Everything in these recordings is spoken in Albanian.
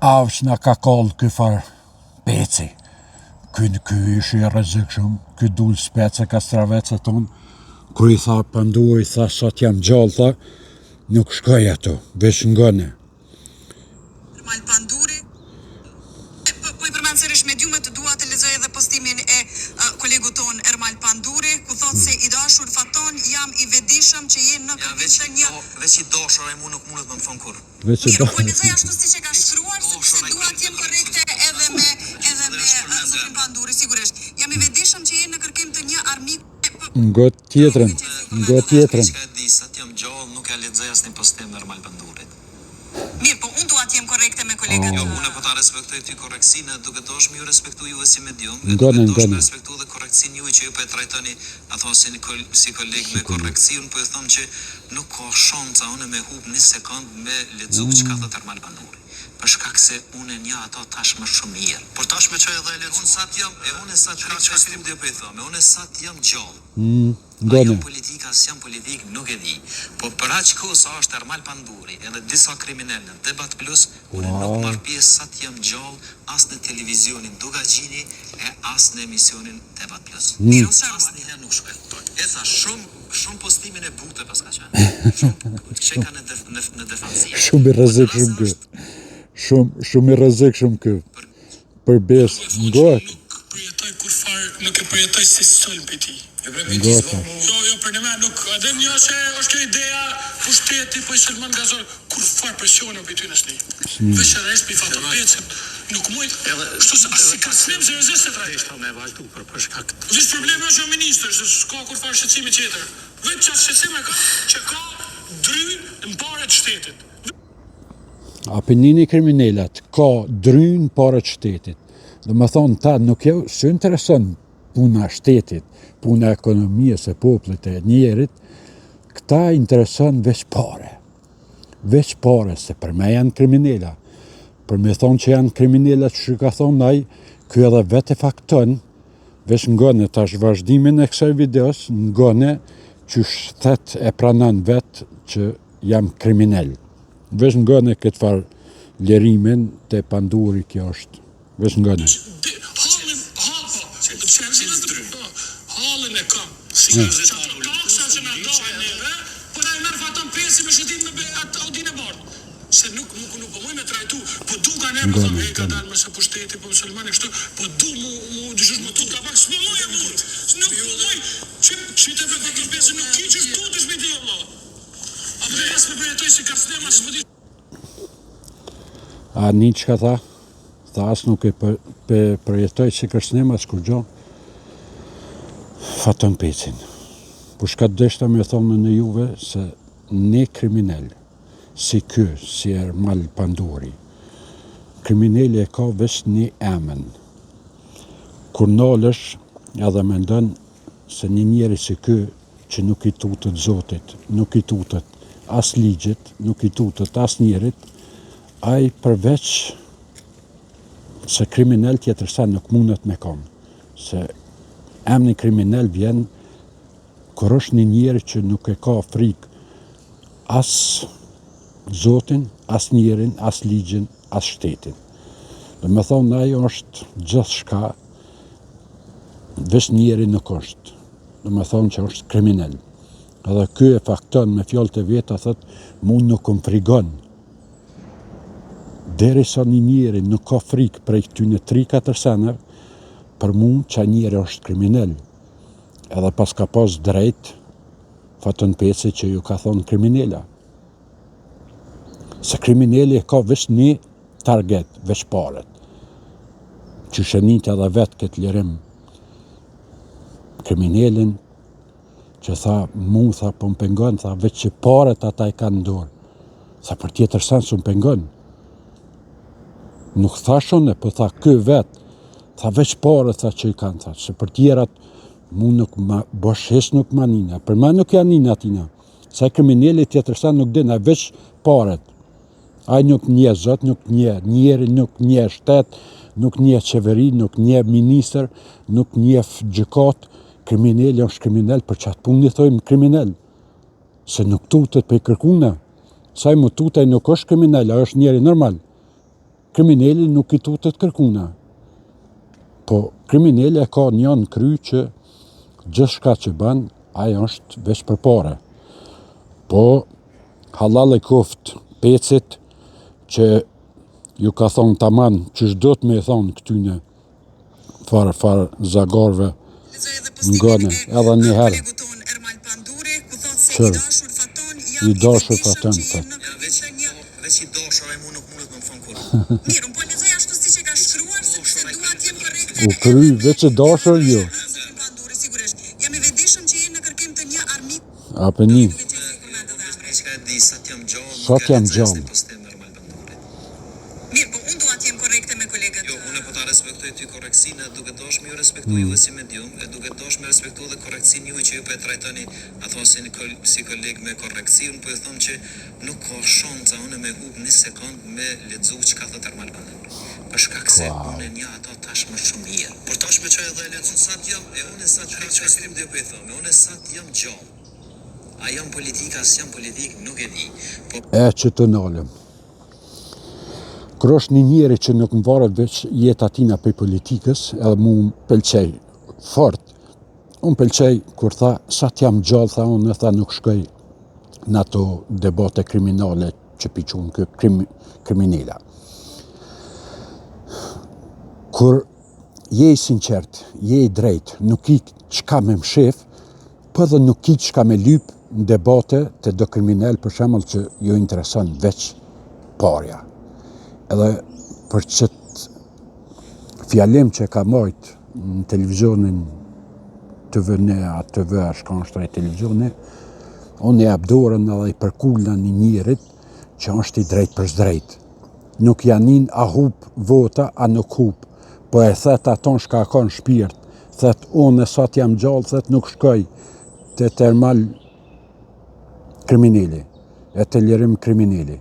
Avsh na ka kallë ky far Peci. Ky, ky ish i rrezikshëm, ky dul Spec e Kastravec e tonë, kur i tha Panduri, tha sa t'jam gjallë, tha, nuk shkoj ato, veç ngone. Ermal Panduri, Po, po i përmend sërish mediumet, dua të lexoj edhe postimin e kolegut tonë Ermal Panduri, ku thotë se i dashur Faton, jam i vetëdijshëm që je në kërkim të një Veç i dashur ai mu nuk mundet me më thonë kurrë. Veç i Mirë, po lexoj ashtu siç e ka shkruar, sepse dua të jem korrekte edhe me edhe me zotin Panduri, sigurisht. Jam i vetëdijshëm që je në kërkim të një armiku Ngo tjetrën, ngo tjetrën. Çka e di, sa t'jam gjallë nuk ja lexoj asnjë postim Ermal Pandurit. Mirë, po unë dua të jem korrekte me kolegët. Jo, unë po ta respektoj ty korrektësinë edhe duke dashur me ju respektu juve si medium, e duke dashur me respektu edhe korrektësinë juaj që ju po e trajtoni a thua si si koleg me korrektësi, unë po ju them që nuk ka shanca unë me hup një sekond me lexu çka thotë Ermal Panduri, për shkak se unë e njoh ato tashmë shumë mirë. Por tash me çaj edhe e lexuam. Unë sa t'jam, e unë sa t'jam në studio po i them, e unë sa t'jam gjallë. A Ngone. jam politikë a s'jam politikë nuk e di, po për aq kohë sa është Ermal Panduri edhe disa kriminelë në Debat Plus, unë nuk marr pjesë sa të jam gjallë as në televizionin Dukagjini e as në emisionin Debat Plus. Mirë, u sqaruat. Asnjëherë nuk shkoj. E thash, shumë shumë postimin e butë paska qenë. Shumë qeka në def, në, në defanzivë. Shumë i Po në rast se rrezikshëm ky. është Shumë shumë i rrezikshëm ky. për Për besë, ngohet. Nuk përjetoj kurrfarë, nuk e përjetoj si sulm prej tij. Ngohet tash. Jo, jo, për një nuk, edhe një se është kjo ideja, pushteti po i sulmon nga zona, kurrfarë presioni prej tyne s'ni. Veç realisht prej Faton Pecit, nuk muj, kështu se as si kërcënim seriozisht s'e trajtoj. Deshta me vazhdu për për shkak të. Veç problemi është jo ministër, se s'ka kurrfarë shqetësimi tjetër. Veç qat shqetësim e ka që ka dry në pare të shtetit. A pe nini kriminelat, ka dryn pare të shtetit. Domethonë, ta nuk jau, s'ju intereson puna e shtetit, puna e ekonomisë e popullit e njerit, këta intereson veç pare. Veç pare, se për me janë kriminela. Për me thonë që janë kriminela që ka thonë ai, ky edhe vetë e fakton, veç ngone tash vazhdimin e kësaj videos, ngone qysh thet e pranon vetë që Jam kriminel. Veç ngone këtë farë lirimin te Panduri kjo është. Veç ngone. Hallin, hall po, çelësin po, hallin e kam. Si gazetar qato taksa që na dahen neve, po na i merr Faton Peci me shëtit me atë Audin e bardhë. Se nuk nuk nuk po muj me trajtu, po du ka njerë po thom he ka dalë më se pushteti po musulmani kështu, po du mu mu dyqysh mu tut ka pak s'po muj e burrë. Nuk po muj, që që të Faton Peci nuk ki qysh tutesh me ti vëlla. A nin çka tha? Tha as nuk e për, pe përjetoj si kërcënim as kurgjo. Faton Pecin. Po çka deshta me thonë në juve se një kriminel, si ky, si Ermal Panduri, krimineli e ka veç një emën. Kur nalesh edhe mendon se një njeri si ky që nuk i tutet Zotit, nuk i tutet as ligjit, nuk i tutet as njerit, ai përveç se kriminel tjetër sa nuk mundet me konë. Se emni kriminel vjen kur është një njeri që nuk e ka frikë as Zotin, as njerin, as ligjin, as shtetin. Domethonë, ai është gjithçka, veç njeri nuk është. Domethonë që është kriminel. Edhe ky e fakton me fjalët e veta, thot, mu nuk më frigon. Derisa një njeri nuk ka frikë prej këtyne 3-4 seneve, për mu qaj njeri është kriminel. Edhe pas ka pas drejt, Faton Peci që ju ka thonë kriminela. Se krimineli e ka veç një target, veç paret. Qysh e nit edhe vetë këtë lirim kriminelin që tha mu tha po më pengon tha veç që paret ata i kanë n'dorë tha për tjetër sen s'më pengon nuk thash unë po tha ky vet tha veç paret tha që i kanë tha se për tjerat mu nuk ma bosh hiç nuk ma nina për ma nuk ja nina atina se krimineli tjetër sen nuk din ai veç paret Ai nuk njeh Zot, nuk njeh njeri, nuk njeh shtet, nuk njeh qeveri, nuk njeh ministër, nuk njeh gjykatë. Krimineli është kriminel, për qatë punë i thojmë kriminel. Se nuk tutet prej kërkuna. Se ai mu tut, ai nuk është kriminel, ai është njeri normal. Krimineli nuk i tutet kërkuna. Po, krimineli e ka një në kry që gjithçka që ban, ai është veç për pare. Po, hallall i koft Pecit që ju ka thonë taman qysh duhet me i thonë këtyne farë farë zagarve ngone edhe një herë që i dashur Faton thotë. Veç i dashur ai mu nuk mundet me më thon kurrë. Mirë, unë po lexoj ashtu siç e ka shkruar sepse dua të jem korrekte. U kry veç i dashur jo. Panduri sigurisht. Jam i vetëdijshëm që jeni në kërkim të një armiku. A pe ni. Çka e di, sa të jam gjallë, Sa të jam gjallë. Mirë, po unë dua të jem korrekte me kolegët. Jo, unë po ta respektoj ty korrektësinë, duke dashur me ju respektu mm. juve si medium, e duke dashur me respektu edhe korrektësinë juaj që ju po e trajtoni ato si si koleg me korrektësi, unë po ju them që Nuk ka shanca unë me hup një sekond me lexu çka thot Ermal Panduri. Për shkak se unë e njoh ato tash më shumë mirë. Por tash me çaj edhe e lexon. Unë sa t'jam, e unë sa t'jam çka studio po i them, e unë sa t'jam gjallë. A jam politikë a s'jam politikë nuk e di. Po E që të nalem. Kur është një njeri që nuk mvaret veç jeta tina prej politikës, edhe mu më pëlqej fort, unë pëlqej kur tha, sa t'jam gjallë, tha unë, tha nuk shkoj në ato debate kriminale që p'i qun kë krim, kriminela. Kur je i sinqert, je i drejt, nuk ki çka me mshef, po edhe nuk ki çka me lyp në debate te do kriminel për shembull që ju intereson veç parja. Edhe për qëtë fjalim që ka majt në televizionin TVN, a TV, a shka është ai televizioni, unë i jap dorën edhe i përkulna një njerit që është i drejtpërdrejt. Nuk ja nin a hup vota, a nuk hup, po e thet aton shka ka në shpirt, thet unë sa t'jam gjallë, thet nuk shkoj te Ermal krimineli, e te Lirim krimineli.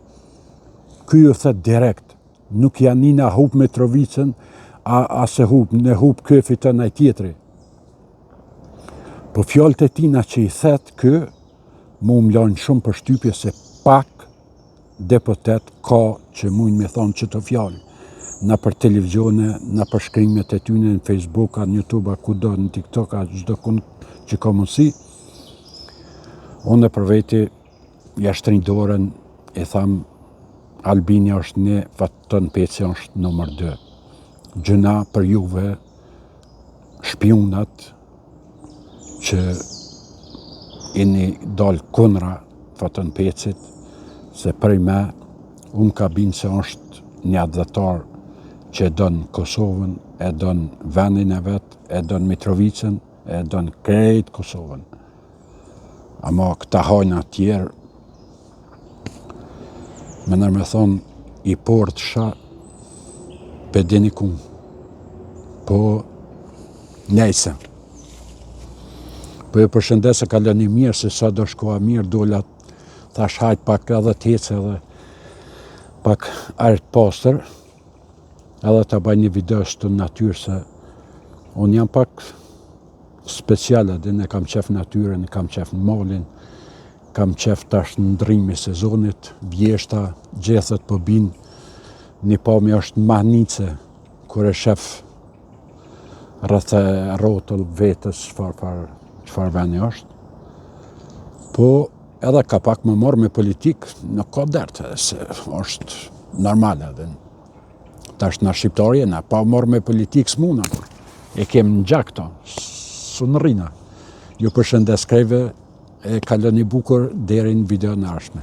Ky ju thet direkt, Nuk ja nin a hup Mitrovicën, a, a se hup, në hup ky fiton ai tjetri. Po fjalët e tina që i thet ky, mu më lanë shumë përshtypje se pak deputet ka që mujnë me thonë qëto fjalë nëpër televizione, nëpër shkrimet e tyne në Facebook, a në YouTube, a kudo, në TikTok, a çdo kund që ka mundësi. Unë për veti ja shtrinj dorën e tham Albini është një, Faton Peci është numër 2. Gjynah për juve, shpionat që jeni dalë kundra Faton Pecit, se prej me, unë ka bind se është një atdhetar që e don Kosovën, e don vendin e vet, e don Mitrovicën, e don krejt Kosovën. Ama këta hajna tjerë, me nërë me thonë, i portsha, pe dini ku, po, nejse. Po ju përshëndes se kaloni mirë, se sa do shkoa mirë, dola, thash hajt pak edhe të hecë edhe pak ajër të pastër, edhe ta baj një video të natyrë se unë jam pak special edhe e kam qef natyrën, e kam qef malin, kam qef tash ndrrimi sezonit, vjeshta, gjethet po bin, një pamje është mahnitëse, kur e shef rreth e rrotull vetes çfarë far, çfarë veni është. Po edhe ka pak me u marrë me politikë, nuk ka dert, se është normal edhe. Tash na shqiptarë jena, pa u marrë me politikë s'muna, por e kem në gjak to, s'u rrina. Ju përshëndes krejve, e kaloni bukur deri në videon e ardhshme.